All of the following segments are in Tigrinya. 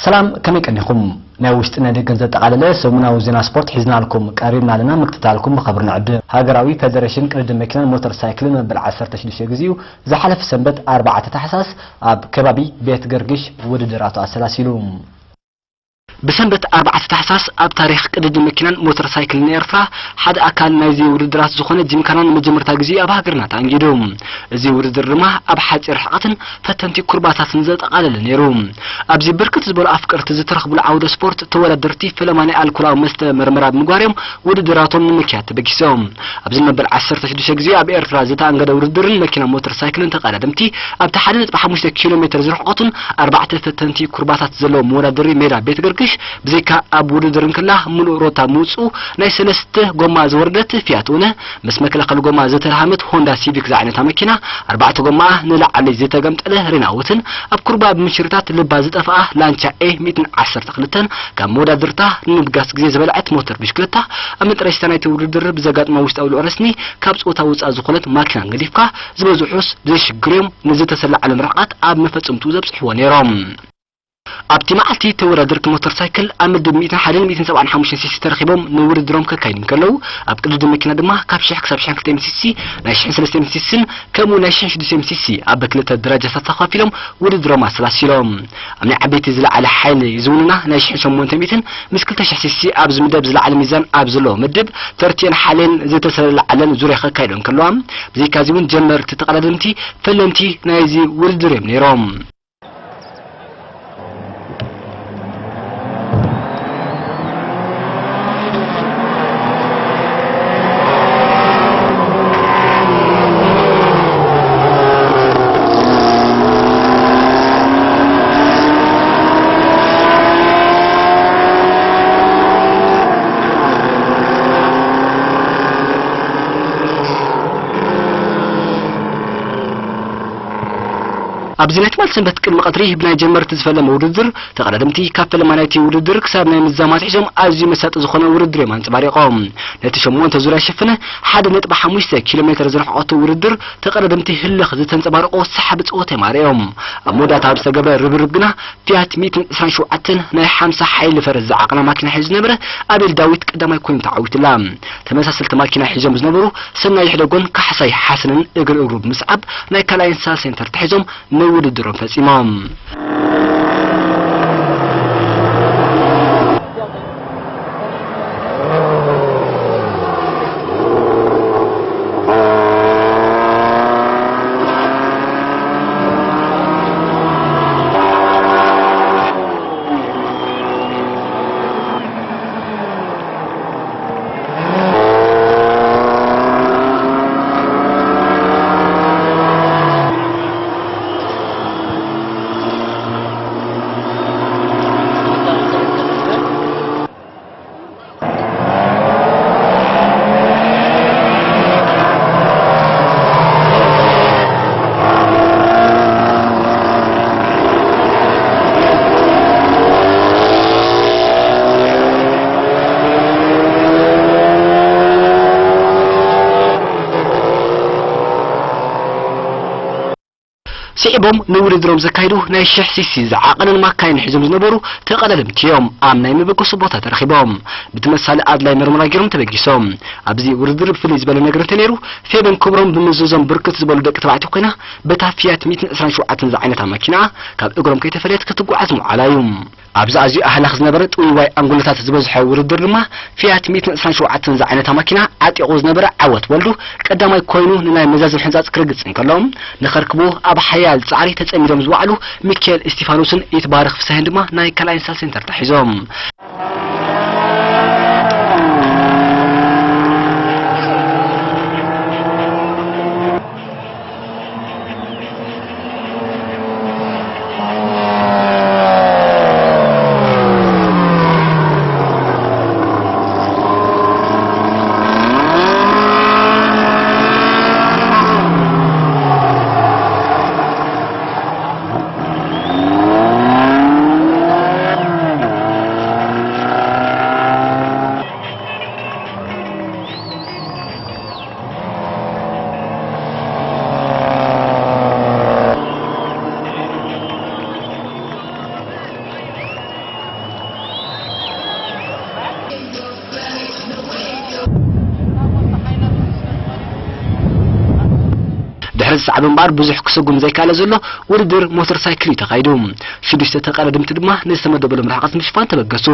ሰላም፣ ከመይ ቀኒኹም? ናይ ውሽጥን ናይ ደገን ዘጠቓለለ ሰሙናዊ ዜና ስፖርት ሒዝናልኩም ቀሪብና ኣለና። ምክትታልኩም ብኸብሪ ንዕድም። ሃገራዊ ፌደሬሽን ቅድድም መኪናን ሞተር ሳይክልን መበል ዓሰርተ ሽዱሽተ ግዜኡ ዝሓለፈ ሰንበት ኣርባዕተ ታሕሳስ ኣብ ከባቢ ቤት ገርግሽ ውድድራቱ ኣሰላሲሉ። ብሰንበት ኣርባዕተ ታሕሳስ ኣብ ታሪኽ ቅድድም መኪናን ሞተር ሳይክልን ኤርትራ ሓደ ኣካል ናይዚ ውድድራት ዝኾነ ጂምካና ንመጀመርታ ግዜ ኣብ ሃገርና ተኣንጊዱ። እዚ ውድድር ድማ ኣብ ሓጺር ርሕቀትን ፈተንቲ ኩርባታትን ዘጠቓለለ ነይሩ። ኣብዚ ብርክት ዝበሉ ኣፍቀርቲ ዝተረኽብሉ ዓውደ ስፖርት፣ ተወዳደርቲ ፈለማ ናይ ኣልኮላዊ መስተ መርመራ ብምግባር እዮም ውድድራቶም ንምክያድ ተበጊሶም። ኣብዚ መበል ዓሰርተ ሽዱሽተ ግዜ ኣብ ኤርትራ ዝተኣንገደ ውድድርን መኪና ሞተር ሳይክልን ተቐዳደምቲ ኣብቲ ሓደ ነጥቢ ሓሙሽተ ኪሎ ሜትር ዝርሕቀቱን ኣርባዕተ ፈተንቲ ኩርባታት ዘለዎ መወዳደሪ ሜዳ ቤት ገርግሽ ብዘይካ ኣብ ውድድር እንከላ ምሉእ ሮታ ምውፅኡ ናይ ሰለስተ ጎማ ዝወረደት ፊያት ኡነ ምስ መከላኸሊ ጎማ ዝተላሃመት ሆንዳ ሲቪክ ዝዓይነታ መኪና ኣርባዕተ ጎማ ንላዕሊ ዝተገምጠለ ሬናውትን ኣብ ኩርባ ብምሽርታት ልባ ዝጠፍኣ ላንቻ ኤ ሚእትን ዓሰርተ ክልተን ካብ መወዳድርታ ንምብጋስ ግዜ ዝበልዐት ሞተር ብሽክለታ ኣብ መጠረሽታ ናይቲ ውድድር ብዘጋጥማ ውሽጣዊ ልዑል ረስኒ ካብ ጾታ ውጻእ ዝኾነት ማኪና ገዲፍካ ዝበዝሑስ ብዘይሽግር እዮም ንዝተሰለዓሎም ርሕቀት ኣብ መፈጸምትኡ ዘብጽሕዎ ነይሮም። ኣብቲ መዓልቲ ተወዳደርቲ ሞተር ሳይክል ኣብ ምድብ ሚእትን ሓደን ሚእትን ሰብዓን ሓሙሽተን ሲሲ ተረኺቦም ንውድድሮም ከካይዱ እንከለዉ፣ ኣብ ቅድድም መኪና ድማ ካብ ሽሕ ክሳብ ሽሕን ክልተ ሚእትን ሲሲ፣ ናይ ሽሕን ሰለስተ ሚእትን ሲስን ከምኡ ናይ ሽሕን ሽዱሽተ ሚእትን ሲሲ ኣብ ክልተ ደረጃታት ተኸፋፊሎም ውድድሮም ኣሰላሲሎም። ኣብ ናይ ዓበይቲ ዝለዓለ ሓይሊ ዝውንና ናይ ሽሕን ሸሞንተ ሚእትን ምስ ክልተ ሽሕ ሲሲ ኣብዚ ምድብ ዝለዓለ ሚዛን ኣብ ዘለዎ ምድብ ተርቲኤን ሓሌን ዝተሰለዓለን ዙርያ ከካይዶ እንከለዋ፣ ብዘይካዚ እውን ጀመርቲ ተቐዳደምቲ ፈለምቲ ናይዚ ውድድር እዮም ነይሮም። ኣብዚ ናይ ትማሊ ሰንበት ቅድሚ ቀትሪ ብናይ ጀመርቲ ዝፈለመ ውድድር፣ ተቐዳደምቲ ካብ ፈለማ ናይቲ ውድድር ክሳብ ናይ ምዛም ኣትሒዞም ኣዝዩ መሳጢ ዝኾነ ውድድር እዮም ኣንጸባሪቖም። ነቲ ሸሞንተ ዙርያ ሸፍነ ሓደ ነጥቢ ሓሙሽተ ኪሎ ሜትር ዝረሕቐቶ ውድድር፣ ተቐዳደምቲ ህልኽ ዝተንጸባረቖ ሰሓቢ ጸወታ እዮም ኣርእዮም። ኣብ መወዳእታ ኣብ ዝተገብረ ርብርብ ግና፣ ፊያት ሚእትን ዕስራን ሸውዓተን ናይ ሓምሳ ሓይሊ ፈረስ ዝዓቐና ማኪና ሒዙ ዝነበረ ኣቤል ዳዊት ቀዳማይ ኮይኑ ተዓዊቱላ። ተመሳሰልቲ ማኪና ሒዞም ዝነበሩ ሰናይ ይሕደጎን ካሕሳይ ሓሰንን እግሪ እግሩ ብምስዓብ ናይ ካልኣይን ሳልሳይን ተርታ ሒዞም ንውድድሮም ፈጺሞም። ስዒቦም ንውድድሮም ዘካይዱ ናይ ሽሕ ሲሲ ዝዓቐነን ማካይን ሒዞም ዝነበሩ ተቐዳደምቲ እዮም ኣብ ናይ መበገሲ ቦታ ተረኺቦም። ብተመሳሊ ኣድላይ መርመራ ገይሮም ተበጊሶም። ኣብዚ ውድድር ብፍልይ ዝበለ ነገር እንተነይሩ፣ ፌበን ክብሮም ብምዝዞም ብርክት ዝበሉ ደቂ ተባዕትዮ ኮይና፣ በታ ፊያት ሚእትን ዕስራን ሸውዓተን ዝዓይነታ መኪና ካብ እግሮም ከይተፈለየት ክትጓዓዝ ምውዓላ እዩ። ኣብዚ ኣዝዩ ኣህላኽ ዝነበረ ጥውይዋይ ኣንጎሎታት ዝበዝሖ ውድድር ድማ፣ ፊያት ሚእትን ዕስራን ሸውዓተን ዝዓይነታ ማኪና ዓጢቑ ዝነበረ ዓወት ወልዱ ቀዳማይ ኮይኑ ንናይ መዛዘም ሕንጻጽ ክርግጽ እንከሎ፣ ንኸርክቡ ኣብ ሓያል ጻዕሪ ተጸሚዶም ዝወዓሉ ሚካኤል እስቲፋኖስን ይትባረኽ ፍስሃየን ድማ ናይ ካልኣይን ሳልሳይን ተርታ ሒዞም። ዝሰዕብ እምበኣር ብዙሕ ክስጉም ዘይከኣለ ዘሎ ውድድር ሞተር ሳይክል እዩ ተኻይዱ። ሽዱሽተ ተቐዳደምቲ ድማ ንዝተመደበሎም ርሕቐት ምሽፋን ተበገሱ።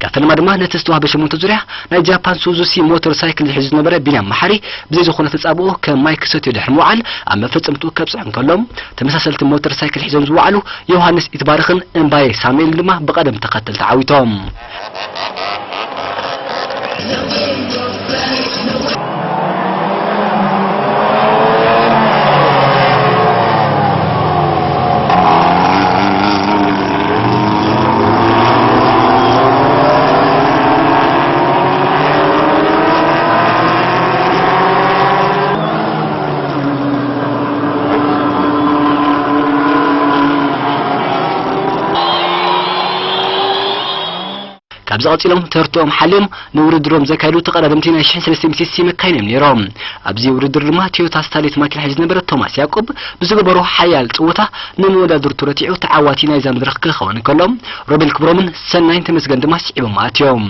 ካብ ፈለማ ድማ ነቲ ዝተዋህበ ሸሞንተ ዙርያ ናይ ጃፓን ሱዙሲ ሞተር ሳይክል ሒዙ ዝነበረ ቢንያም መሓሪ ብዘይ ዝኾነ ተጻብኦ ከም ማይ ክሰትዮ ድሕሪ ምውዓል ኣብ መፈጸምትኡ ከብጽሑ እንከሎ፣ ተመሳሰልቲ ሞተር ሳይክል ሒዞም ዝወዓሉ ዮሃንስ ኢትባረኽን እምባየ ሳሙኤልን ድማ ብቐደም ተኸተል ተዓዊቶም። ካብዚ ቀጺሎም ተርትኦም ሓልዮም ንውድድሮም ዘካየዱ ተቐዳደምቲ ናይ ሽሕን ሰለስተ ሚእትን ሲ ሲ መካይን እዮም ነይሮም። ኣብዚ ውድድር ድማ ቶዮታ ስታሌት ማኪና ሒዙ ዝነበረ ቶማስ ያዕቆብ ብዝገበሮ ሓያል ጽወታ ንመወዳድርቱ ረቲዑ ተዓዋቲ ናይዛ መድረኽ ክኸውን እንከሎ፣ ሮቤል ክብሮምን ሰናይን ተመስገን ድማ ስዒቦም ኣትዮም።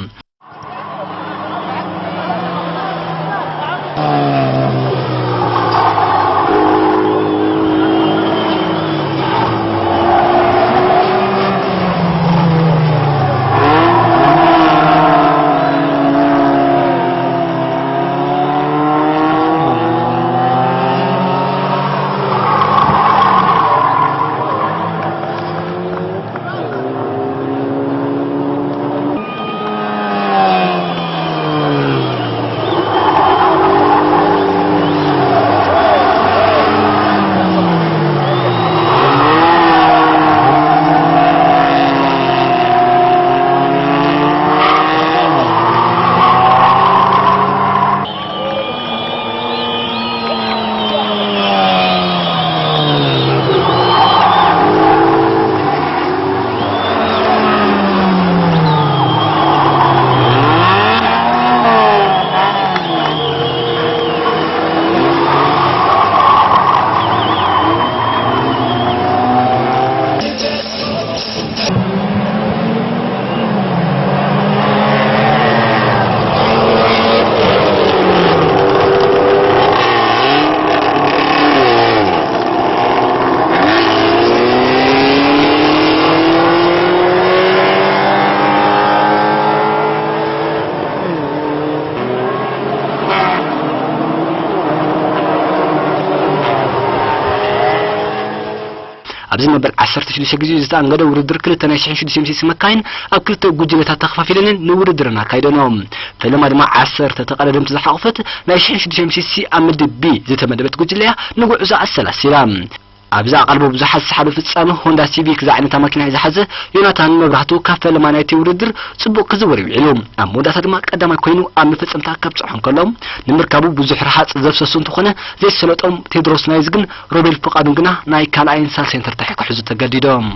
ኣብዚ መበል ዓሰርተ ሽዱሽተ ግዜ ዝተኣንገደ ውድድር ክልተ ናይ ሽሕን ሽዱሽተ ሚእትን ሲ ሲ መካይን ኣብ ክልተ ጉጅለታት ተኸፋፊለንን ንውድድረን ኣካይደንኦ። ፈለማ ድማ ዓሰርተ ተቐዳደምቲ ዝሓቖፈት ናይ ሽሕን ሽዱሽተ ሚእትን ሲ ሲ ኣብ ምድብ ቢ ዝተመደበት ጉጅለ እያ ንጉዕዞ ኣሰላሲላ። ኣብዚ ኣቓልቦ ብዙሓት ዝሰሓበ ፍጻመ ሆንዳ ሲቪክ ዝዓይነታ ማኪና ዝሓዘ ዮናታን መብራህቱ ካብ ፈለማ ናይቲ ውድድር ጽቡቕ ክዝውር ውዒሉ። ኣብ መወዳእታ ድማ ቀዳማይ ኮይኑ ኣብ መፈጸምታ ከብጽሖ እንከሎ፣ ንምርካቡ ብዙሕ ረሃጽ ዘፍሰሱ እንተኾነ ዘይሰለጦም ቴድሮስ ናይዝ ግን ሮቤል ፍቓዱን ግና ናይ ካልኣይን ሳልሳይን ተርታ ክሕዙ ተገዲዶም።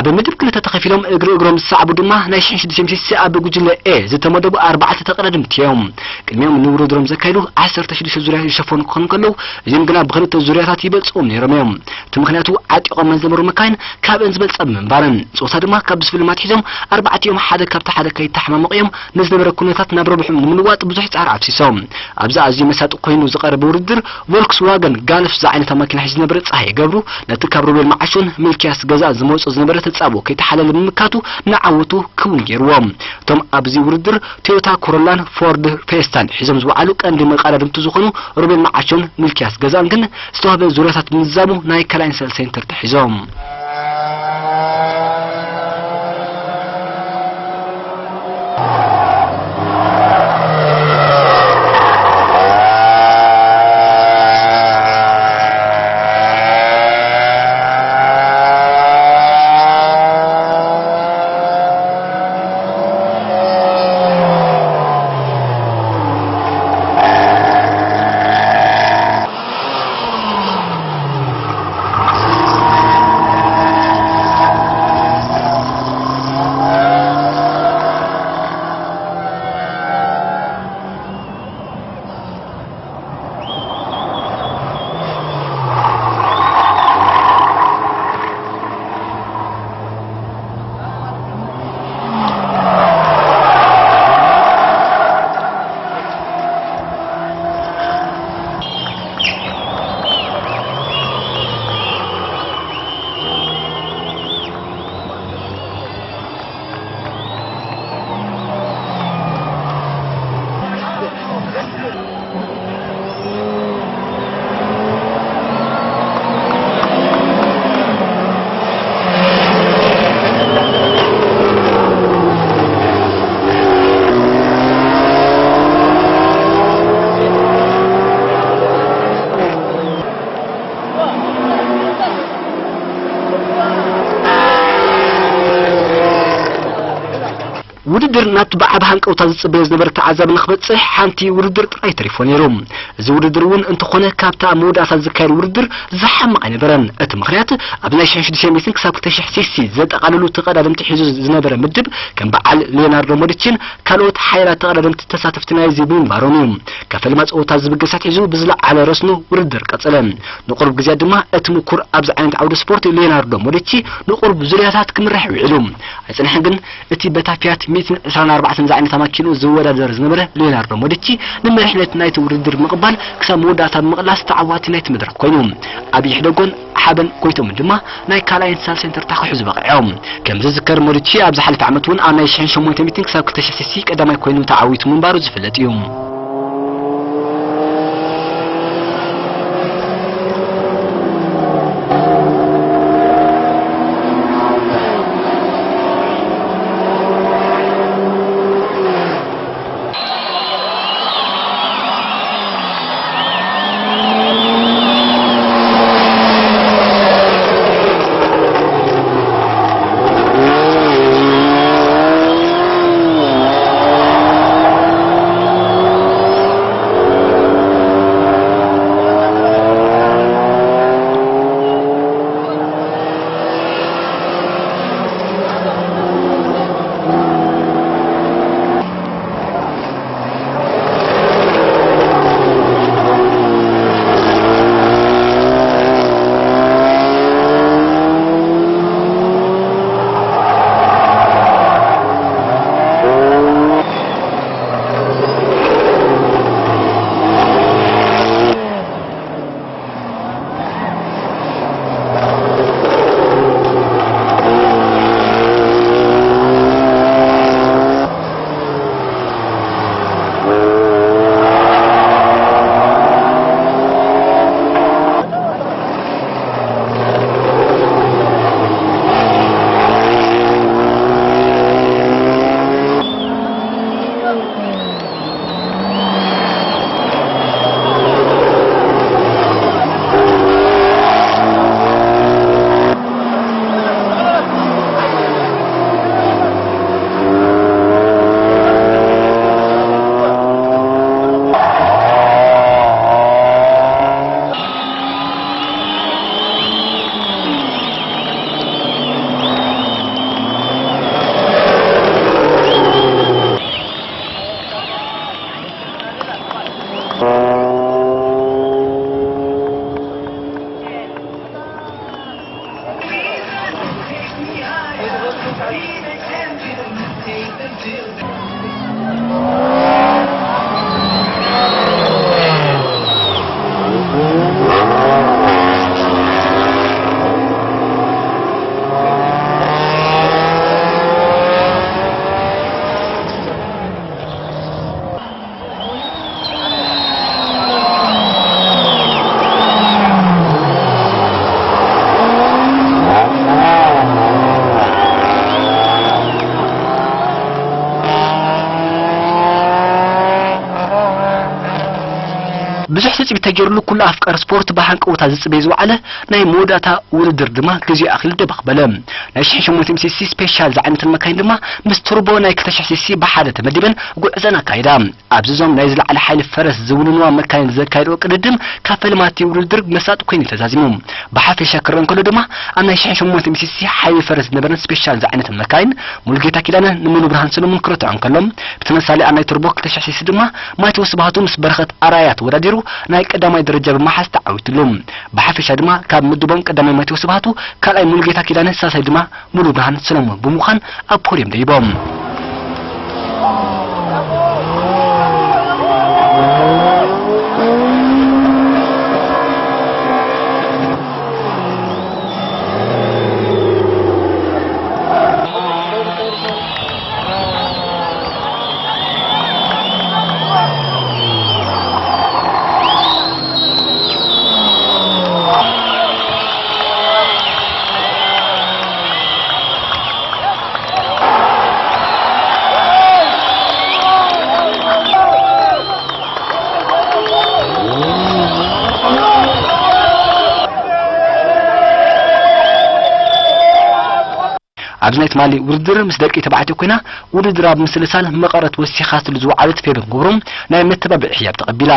ብምድብ ክልተ ተኸፊሎም እግሪ እግሮም ዝሰዕቡ ድማ ናይ ሽሕን ሽዱሽተ ሚእትን ሲሲ ኣብ ጉጅለ ኤ ዝተመደቡ ኣርባዕተ ተቐዳደምቲ እዮም። ቅድሚኦም ንውድድሮም ዘካይዱ ዓሰርተ ሽዱሽተ ዙርያ ዝሸፈኑ ክኾኑ ከለዉ፣ እዚኦም ግና ብኽልተ ዙርያታት ይበልጽዎም ነይሮም እዮም። እቲ ምኽንያቱ ዓጢቖመን ዝነበሩ መካይን ካብአን ዝበልጸ ብምንባረን። ጸወታ ድማ ካብ ዝፍልም ኣትሒዞም ኣርባዕቲኦም ሓደ ካብቲ ሓደ ከይተሓማመቑ እዮም ንዝነበረ ኩነታት ናብ ረብሖም ንምልዋጥ ብዙሕ ጻዕሪ ኣፍሲሶም። ኣብዚ ኣዝዩ መሳጢ ኮይኑ ዝቐረበ ውድድር ቮልክስዋገን ጋልፍ ዝዓይነታ ማኪና ሒዙ ዝነበረ ጸሃየ ገብሩ ነቲ ካብ ሮቤል መዓሾን ሚልክያስ ገዛን ዝመጾ ዝነበረ ተጻብኦ ከይተሓለለ ብምምካቱ ንዓወቱ ክውን ገይርዎ። እቶም ኣብዚ ውድድር ቶዮታ ኮሮላን ፎርድ ፌስታን ሒዞም ዝወዓሉ ቀንዲ መቐዳድምቲ ዝኾኑ ሮቤል መዓሾን ሚልክያስ ገዛን ግን ዝተዋህበ ዙርያታት ብምዝዛሙ ናይ ካልኣይን ሳልሳይን ተርታ ሒዞም። ውድድር ናብቲ ብዓቢ ሃንቀውታ ዝጽበዮ ዝነበረ ተዓዛቢ ንክበጽሕ ሓንቲ ውድድር ጥራይ ተሪፎ ነይሩ። እዚ ውድድር እውን እንተኾነ ካብቲ ኣብ መወዳእታ ዝካየድ ውድድር ዝሓምቕ ኣይነበረን። እቲ ምኽንያት ኣብ ናይ ሽሕን ሽዱሽተ ሚእትን ክሳብ ክልተ ሽሕ ሲሲ ዘጠቓለሉ ተቐዳደምቲ ሒዙ ዝነበረ ምድብ ከም በዓል ሊዮናርዶ ሞዲችን ካልኦት ሓያላት ተቐዳደምቲ ተሳተፍቲ ናይዚ ብምንባሮም እዩ። ካብ ፈለማ ጸወታ ዝብገስ ኣትሒዙ ብዝለዓለ ረስኑ ውድድር ቀጸለ። ንቁሩብ ግዜ ድማ እቲ ምኩር ኣብዚ ዓይነት ዓውዲ ስፖርት ሊዮናርዶ ሞዲቺ ንቁሩብ ዙርያታት ክምራሕ ውዒሉ። ኣይጸንሐን ግን እቲ በታ ፊያት ሚእትን ዕስራን ኣርባዕተን ዝዓይነታ ማኪንኡ ዝወዳደር ዝነበረ ሊዮናርዶ ሞዲቺ ንመሪሕነት ናይቲ ውድድር ብምቕባል ክሳብ መወዳእታ ብምቕላስ ተዓዋቲ ናይቲ መድረኽ ኮይኑ። ኣብ ይሕደጎን ሓበን ጎይቶምን ድማ ናይ ካልኣይን ሳልሳይን ተርታ ክሕዙ በቒዖም። ከም ዝዝከር ሞዲቺ ኣብ ዝሓለፈ ዓመት እውን ኣብ ናይ ሽሕን ሸሞንተ ሚእትን ክሳብ ክልተ ሽሕ ሲሲ ቀዳማይ ኮይኑ ተዓዊቱ ምንባሩ ዝፍለጥ እዩ። ብዙሕ ትጽቢት ተገይሩሉ፣ ኩሉ ኣፍቃሪ ስፖርት ብሃንቀውታ ዝጽበዮ ዝወዓለ ናይ መወዳእታ ውድድር ድማ ግዜኡ ኣኺሉ ደበኽ በለ። ናይ ሽሕን ሸሞንተን ሲሲ ስፔሻል ዝዓይነተን መካይን ድማ ምስ ቱርቦ ናይ ክልተ ሽሕ ሲሲ ብሓደ ተመዲበን ጉዕዘን ኣካይዳ። ኣብዚ እዞም ናይ ዝለዓለ ሓይሊ ፈረስ ዝውንንዋ መካይን ዘካየድኦ ቅድድም ካብ ፈለማቲ ውድድር መሳጢ ኮይኑ ተዛዚሙ። ብሓፈሻ ክረአ እንከሎ ድማ ኣብ ናይ ሽሕን ሸሞንተን ሲሲ ሓይሊ ፈረስ ዝነበረን ስፔሻል ዝዓይነተን መካይን ሙሉጌታ ኪዳነ ንሙሉ ብርሃን ሰለሙን ክረትዖ እንከሎ፣ ብተመሳሳሊ ኣብ ናይ ቱርቦ ክልተ ሽሕ ሲሲ ድማ ማቴዎስ ስብሃቱ ምስ በረኸት ኣርኣያ ተወዳዲሩ ናይ ቀዳማይ ደረጃ ብምሓዝ ተዓዊትሉ። ብሓፈሻ ድማ ካብ ምድቦም ቀዳማይ ማቴዎስ ስብሃቱ፣ ካልኣይ ሙሉጌታ ኪዳነ፣ ሳልሳይ ድማ ሙሉ ብርሃን ሰለሙን ብምዃን ኣብ ፖድዮም ደይቦም። ኣብዚ ናይ ትማሊ ውድድር ምስ ደቂ ተባዕትዮ ኮይና፣ ውድድራ ብምስልሳል መቐረት ወሲኻትሉ ዝወዓለት ፌበን ክብሮም ናይ መተባብዒ ህያብ ተቐቢላ።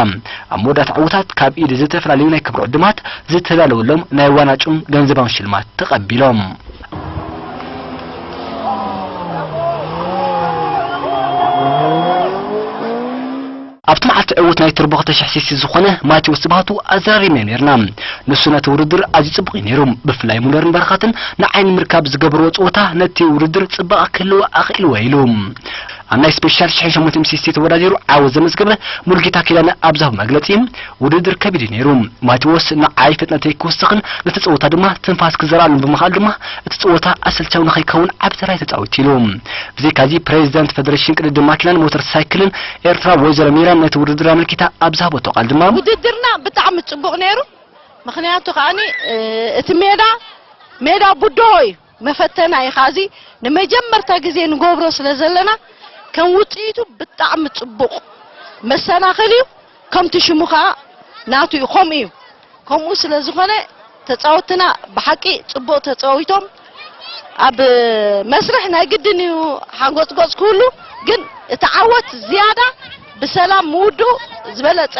ኣብ መወዳእታ ዕውታት ካብ ኢድ ዝተፈላለዩ ናይ ክብሪ ዕድማት ዝተዳለወሎም ናይ ዋንጫን ገንዘባውን ሽልማት ተቐቢሎም። ኣብቲ መዓልቲ ዕዉት ናይ ቱርቦ ክልተ ሽሕ ሲሲ ዝኾነ ማቴዎስ ስብሃቱ ኣዘራሪብናዮ ነይርና። ንሱ ነቲ ውድድር ኣዝዩ ጽቡቕ እዩ ነይሩ። ብፍላይ ሙለርን በረኸትን ንዓይ ንምርካብ ዝገበርዎ ጸወታ ነቲ ውድድር ጽባቐ ክህልዎ ኣኽኢልዎ ኢሉ። ኣብ ናይ ስፔሻል ሽሕን ሸሞንተን ሲሲ ተወዳዲሩ ዓወት ዘመዝገበ ሙሉጌታ ኪዳነ ኣብ ዝሃቦ መግለጺ፣ ውድድር ከቢድ እዩ ነይሩ። ማቴዎስ ንዓይ ፍጥነተይ ክውስኽን ነቲ ጸወታ ድማ ትንፋስ ክዘርኣሉን ብምኽኣል ድማ እቲ ጸወታ ኣሰልቻዊ ንኸይከውን ዓቢ ተራ እዩ ተጻዊቱ ኢሉ። ብዘይካዚ ፕሬዚዳንት ፌደሬሽን ቅድድም ማኪናን ሞተር ሳይክልን ኤርትራ ወይዘሮ ሚራን ነቲ ውድድር ኣመልኪታ ኣብ ዝሃበቶ ቃል ድማ፣ ውድድርና ብጣዕሚ ጽቡቕ ነይሩ። ምኽንያቱ ከኣኒ፣ እ፣ እቲ ሜዳ፣ ሜዳ ቡዶ እዩ፣ መፈተና እዩ። ኻዚ ንመጀመርታ ግዜ ንገብሮ ስለ ዘለና፣ ከም ውጽኢቱ ብጣዕሚ ጽቡቕ መሰናኽል እዩ። ከምቲ ሽሙ ኸኣ ናቱ እዩ፣ ከምኡ እዩ። ከምኡ ስለ ዝኾነ፣ ተጻወትና ብሓቂ ጽቡቕ ተጻዊቶም። ኣብ መስርሕ ናይ ግድን እዩ ሓንጎጽጎጽ ክህሉ፣ ግን እቲ ዓወት ዝያዳ ብሰላም ምውድኡ ዝበለጸ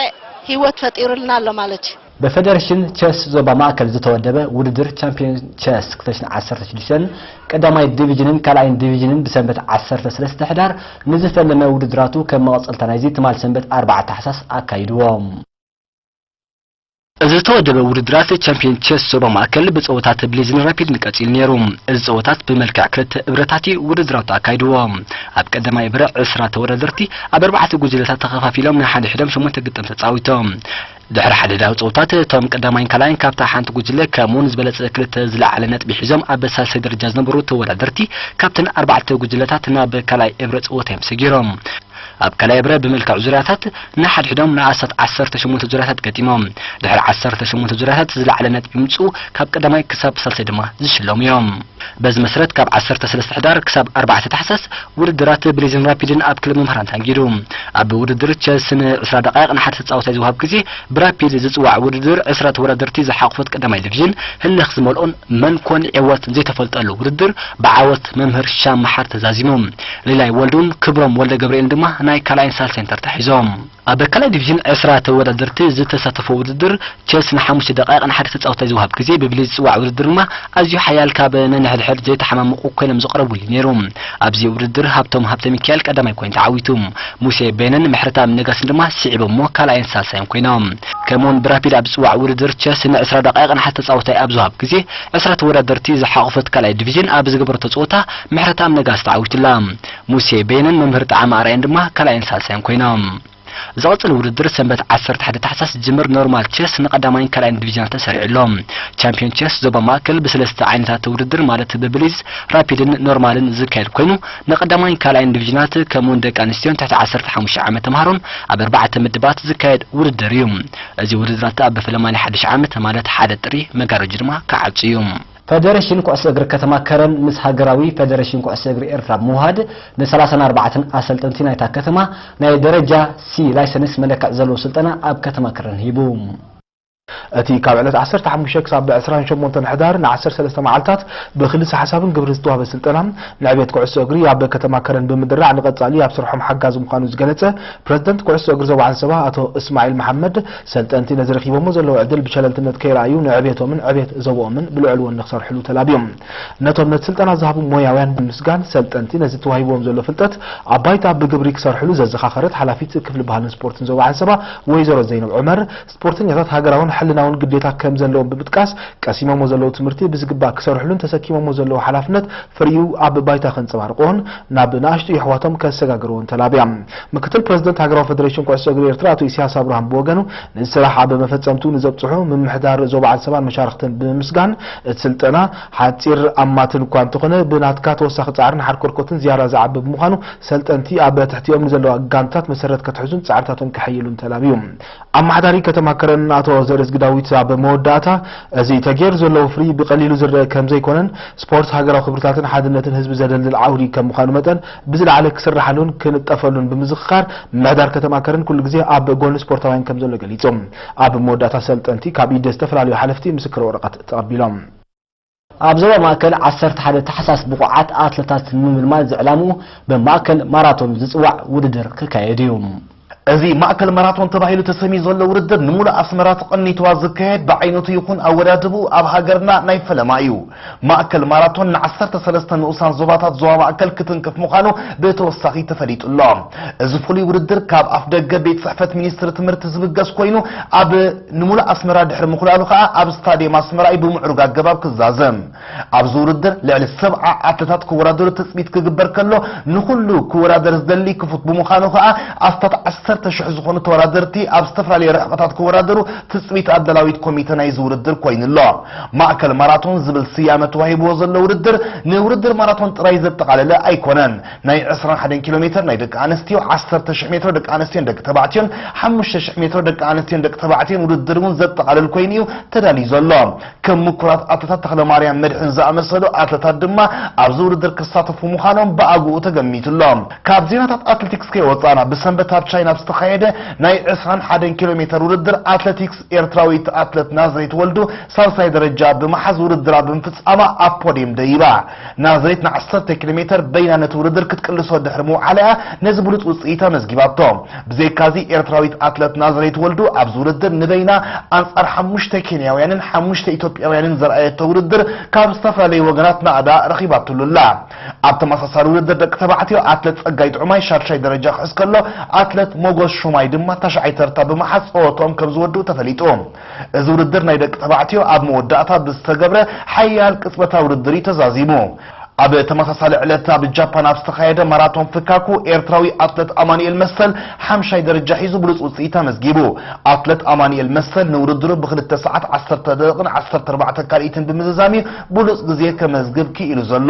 ህይወት ፈጢሩልና ኣሎ ማለት እዩ። ብፌደሬሽን ቸስ ዞባ ማእከል ዝተወደበ ውድድር ቻምፒዮን ቸስ ክልተ ሽሕን ዓሰርተ ሽዱሽተን ቀዳማይ ዲቪዥንን ካልኣይን ዲቪዥንን ብሰንበት ዓሰርተ ሰለስተ ሕዳር ንዝፈለመ ውድድራቱ ከም መቐጸልታ ናይዚ ትማል ሰንበት ኣርባዓ ታሕሳስ ኣካይድዎ። እዚ ዝተወደበ ውድድራት ቻምፒዮን ቸስ ዞባ ማእከል ብጸወታት ብሊዝን ራፒድን ቀጺሉ ነይሩ። እዚ ጸወታት ብመልክዕ ክልተ እብረታት እዩ ውድድራቱ ኣካይድዎ። ኣብ ቀዳማይ እብረ ዕስራ ተወዳደርቲ ኣብ ኣርባዕተ ጉጅለታት ተኸፋፊሎም ናይ ሓድሕዶም ሸሞንተ ግጥም ተጻዊቶም። ድሕሪ ሓድሕዳዊ ጸወታት እቶም ቀዳማይን ካልኣይን ካብታ ሓንቲ ጉጅለ ከምኡውን ዝበለጸ ክልተ ዝለዓለ ነጥቢ ሒዞም ኣብ ሳልሳይ ደረጃ ዝነበሩ ተወዳደርቲ ካብተን ኣርባዕተ ጉጅለታት ናብ ካልኣይ እብረ ጸወታ እዮም ሰጊሮም። ኣብ ካልኣይ እብረ ብመልክዕ ዙርያታት ንሓድሕዶም ንኣስታት ዓሰርተ ሸሞንተ ዙርያታት ገጢሞም። ድሕሪ ዓሰርተ ሸሞንተ ዙርያታት ዝለዓለ ነጥቢ ምምጽኡ ካብ ቀዳማይ ክሳብ ሳልሳይ ድማ ዝሽለሙ እዮም። በዚ መሰረት ካብ ዓሰርተ ሰለስተ ሕዳር ክሳብ ኣርባዕተ ታሕሳስ ውድድራት ብሊዝን ራፒድን ኣብ ክለብ መምህራን ተኣንጊዱ። ኣብ ውድድር ቸስ ንዕስራ ደቃይቕ ንሓደ ተጻዋታይ ዝወሃብ ግዜ ብራፒድ ዝጽዋዕ ውድድር ዕስራ ተወዳደርቲ ዝሓቑፈት ቀዳማይ ዲቪዥን ህልኽ ዝመልኦን መን ኮን ዕወት ዘይተፈልጠሉ ውድድር ብዓወት መምህር ሻም መሓር ተዛዚሙ። ሊላይ ወልዱን ክብሮም ወልደ ገብርኤልን ድማ ናይ ካልኣይን ሳልሳይን ተርታ ሒዞም። ኣብ ካልኣይ ዲቪዥን ዕስራ ተወዳደርቲ ዝተሳተፎ ውድድር ቸስ ንሓሙሽተ ደቃይቕ ንሓደ ተጻዋታይ ዝወሃብ ግዜ ብብሊዝ ዝጽዋዕ ውድድር ድማ ኣዝዩ ሓያል፣ ካብ ነንሕድሕድ ዘይተሓማመቑ ኮይኖም ዝቐረቡ እዩ ነይሩ። ኣብዚ ውድድር ሃብቶም ሃብተ ሚካኤል ቀዳማይ ኮይኑ ተዓዊቱ። ሙሴ በየነን ምሕረተኣብ ነጋስን ድማ ስዒቦሞ ካልኣይን ሳልሳይን ኮይኖም። ከምኡውን ብራፒድ ኣብ ዝጽዋዕ ውድድር ቸስ ንዕስራ ደቃይቕ ንሓደ ተጻዋታይ ኣብ ዝወሃብ ግዜ ዕስራ ተወዳደርቲ ዝሓቖፈት ካልኣይ ዲቪዥን ኣብ ዝገበረቶ ጸወታ ምሕረተኣብ ነጋስ ተዓዊቱላ። ሙሴ በየነን መምህር ጣዕመ ኣርኣያን ድማ ካልኣይን ሳልሳይን ኮይኖም። ዝቕጽል ውድድር ሰንበት ዓሰርተ ሓደ ታሕሳስ ዝጅምር ኖርማል ቸስ ንቐዳማይን ካልኣይን ዲቪዥናት ተሰሪዑ ኣሎ። ቻምፒዮን ቸስ ዞባ ማእከል ብሰለስተ ዓይነታት ውድድር ማለት ብብሊዝ፣ ራፒድን ኖርማልን ዝካየድ ኮይኑ፣ ንቐዳማይን ካልኣይን ዲቪዥናት ከምኡውን ደቂ ኣንስትዮን ትሕቲ ዓሰርተ ሓሙሽተ ዓመት ተምሃሮን ኣብ ኣርባዕተ ምድባት ዝካየድ ውድድር እዩ። እዚ ውድድራት ኣብ ፈለማይ ሓድሽ ዓመት ማለት ሓደ ጥሪ መጋረጁ ድማ ክዓጹ እዩ። ፈደረሽን ኩዕሶ እግሪ ከተማ ከረን ምስ ሃገራዊ ፈደረሽን ኩዕሶ እግሪ ኤርትራ ብምውሃድ ን ሰላሳን ኣርባዕተን ኣሰልጠንቲ ናይታ ከተማ ናይ ደረጃ ሲ ላይሰንስ መለክዕ ዘለዎ ስልጠና ኣብ ከተማ ከረን ሂቡ። እቲ ካብ ዕለት ዓሰርተ ሓሙሽተ ክሳብ ዕስራን ሸሞንተን ሕዳር ን ዓሰርተ ሰለስተ መዓልታት ብክልሰ ሓሳብን ግብርን ዝተዋህበ ስልጠና፣ ንዕቤት ኩዕሶ እግሪ ኣብ ከተማ ከረን ብምድራዕ ንቐጻሊ ኣብ ስርሖም ሓጋዚ ምዃኑ ዝገለጸ ፕረዚደንት ኩዕሶ እግሪ ዞባ ዓንሰባ ኣቶ እስማዒል መሓመድ፣ ሰልጠንቲ ነዚ ረኺቦሞ ዘለዉ ዕድል ብሸለልትነት ከይረኣዩ ንዕቤቶምን ዕቤት ዞባኦምን ብልዑል ወኒ ክሰርሕሉ ተላብዮም። ነቶም ነቲ ስልጠና ዝሃቡ ሞያውያን ብምስጋን፣ ሰልጠንቲ ነዚ ተዋሂብዎም ዘሎ ፍልጠት ኣብ ባይታ ብግብሪ ክሰርሕሉ ዘዘኻኸረት ሓላፊት ክፍሊ ባህልን ስፖርትን ዞባ ዓንሰባ ወይዘሮ ዘይነብ ዑመር፣ ስፖርተኛታት ሃገራውን ሕልናውን ግዴታ ከም ዘለዎም ብምጥቃስ፣ ቀሲሞሞ ዘለዉ ትምህርቲ ብዝግባእ ክሰርሕሉን ተሰኪሞሞ ዘለዉ ሓላፍነት ፍሪኡ ኣብ ባይታ ከንጸባርቕዎን ናብ ንኣሽቱ የሕዋቶም ከሰጋግርዎን ተላብያ። ምክትል ፕረዚደንት ሃገራዊ ፈደሬሽን ኩዕሶ እግሪ ኤርትራ ኣቶ ኢሳያስ ኣብርሃም ብወገኑ፣ ነዚ ስራሕ ኣብ መፈጸምትኡ ንዘብጽሑ ምምሕዳር ዞባ ዓንሰባን መሻርኽትን ብምምስጋን፣ እቲ ስልጠና ሓጺር ኣማትን እኳ እንተኾነ፣ ብናትካ ተወሳኺ ጻዕርን ሓርኮርኮትን ዝያዳ ዝዓቢ ብምዃኑ፣ ሰልጠንቲ ኣብ ትሕቲኦም ንዘለዋ ጋንታት መሰረት ከትሕዙን ጻዕርታቶም ከሐይሉን ተላብዩ። ኣመሓዳሪ ከተማ ከረን ኣቶ ዘርእዝጊ ዳዊት ኣብ መወዳእታ፣ እዚ ተገይሩ ዘሎ ወፍሪ ብቐሊሉ ዝረአ ከም ዘይኮነን፣ ስፖርት ሃገራዊ ክብርታትን ሓድነትን ህዝቢ ዘደልድል ዓውዲ ከም ምዃኑ መጠን፣ ብዝለዓለ ክስራሓሉን ክንጠፈሉን ብምዝኽኻር፣ ምምሕዳር ከተማ ከረን ኩሉ ግዜ ኣብ ጎኒ ስፖርታውያን ከም ዘሎ ገሊጾም። ኣብ መወዳእታ ሰልጠንቲ ካብ ኢድ ዝተፈላለዩ ሓለፍቲ ምስክር ወረቐት ተቐቢሎም። ኣብ ዞባ ማእከል ዓሰርተ ሓደ ታሕሳስ ብቑዓት ኣትለታት ንምምልማል ዝዕላሙ ብማእከል ማራቶን ዝጽዋዕ ውድድር ክካየድ እዩ። እዚ ማእከል ማራቶን ተባሂሉ ተሰምዩ ዘሎ ውድድር፣ ንሙሉእ ኣስመራ ተቐኒትዋ ዝካየድ፣ ብዓይነቱ ይኹን ኣወዳድብኡ ኣብ ሃገርና ናይ ፈለማ እዩ። ማእከል ማራቶን ንዓሰርተ ሰለስተ ንኡሳን ዞባታት ዞባ ማእከል ክትንክፍ ምዃኑ ብተወሳኺ ተፈሊጡ ኣሎ። እዚ ፍሉይ ውድድር ካብ ኣፍ ደገ ቤት ጽሕፈት ሚኒስትሪ ትምህርቲ ዝብገስ ኮይኑ፣ ኣብ ንሙሉእ ኣስመራ ድሕሪ ምኹላሉ ከኣ፣ ኣብ ስታድየም ኣስመራ እዩ ብምዕሩግ ኣገባብ ክዛዘም። ኣብዚ ውድድር ልዕሊ ሰብዓ ኣትለታት ክወዳደሩ ትጽቢት ክግበር ከሎ፣ ንኹሉ ክወዳደር ዝደሊ ክፉት ብምዃኑ ከኣ፣ ኣስታት ዓሰርተ ሽሕ ዝኾኑ ተወዳደርቲ ኣብ ዝተፈላለዩ ርሕቐታት ክወዳደሩ ትጽቢት ኣዳላዊት ኮሚተ ናይዚ ውድድር ኮይኑ ኣሎ። ማእከል ማራቶን ዝብል ስያመ ተዋሂብዎ ዘሎ ውድድር፣ ንውድድር ማራቶን ጥራይ ዘጠቓለለ ኣይኮነን። ናይ ዕስራን ሓደን ኪሎ ሜትር ናይ ደቂ ኣንስትዮ፣ ዓሰርተ ሽሕ ሜትሮ ደቂ ኣንስትዮን ደቂ ተባዕትዮን፣ ሓሙሽተ ሽሕ ሜትሮ ደቂ ኣንስትዮን ደቂ ተባዕትዮን ውድድር እውን ዘጠቓልል ኮይኑ እዩ ተዳልዩ ዘሎ። ከም ምኩራት ኣትለታት ተኽለማርያም መድሕን ዝኣመሰሉ ኣትለታት ድማ ኣብዚ ውድድር ክሳተፉ ምዃኖም ብኣግኡ ተገሚቱ ኣሎ። ካብ ዜናታት ኣትሌቲክስ ከይወጻእና፣ ብሰንበት ኣብ ቻይና ኣብ ዝተኻየደ ናይ ዕስራን ሓደን ኪሎ ሜትር ውድድር ኣትሌቲክስ፣ ኤርትራዊት ኣትለት ናዝሬት ወልዱ ሳልሳይ ደረጃ ብምሓዝ ውድድራ ብምፍጻማ ኣብ ፖድየም ደይባ። ናዝሬት ን ዓሰርተ ኪሎ ሜትር በይና ነቲ ውድድር ክትቅልሶ ድሕሪ ምውዓላ እያ ነዚ ብሉጽ ውጽኢት ኣመዝጊባቶ። ብዘይካዚ፣ ኤርትራዊት ኣትለት ናዝሬት ወልዱ ኣብዚ ውድድር ንበይና ኣንጻር ሓሙሽተ ኬንያውያንን ሓሙሽተ ኢትዮጵያውያንን ዘርኣየቶ ውድድር ካብ ዝተፈላለዩ ወገናት ናእዳ ረኺባትሉ ኣላ። ኣብ ተመሳሳሊ ውድድር ደቂ ተባዕትዮ፣ ኣትለት ጸጋይ ጥዑማይ ሻድሻይ ደረጃ ክሕዝ ከሎ፣ ኣትለት ሞጎስ ሹማይ ድማ ታሽዓይ ተርታ ብምሓዝ ጸወትኦም ከም ዝወድኡ ተፈሊጡ። እዚ ውድድር ናይ ደቂ ተባዕትዮ ኣብ መወዳእታ ብዝተገብረ ሓያል ቅጽበታዊ ውድድር እዩ ተዛዚሙ። ኣብ ተመሳሳሊ ዕለት ኣብ ጃፓን ኣብ ዝተኻየደ ማራቶን ፍካኩ፣ ኤርትራዊ ኣትለት ኣማኑኤል መሰል ሓምሻይ ደረጃ ሒዙ ብሉጽ ውጽኢት ኣመዝጊቡ። ኣትለት ኣማኑኤል መሰል ንውድድሩ ብክልተ ሰዓት ዓሰርተ ደቂቕን ዓሰርተ ኣርባዕተ ካልኢትን ብምዝዛም እዩ ብሉጽ ግዜ ከመዝግብ ክኢሉ ዘሎ።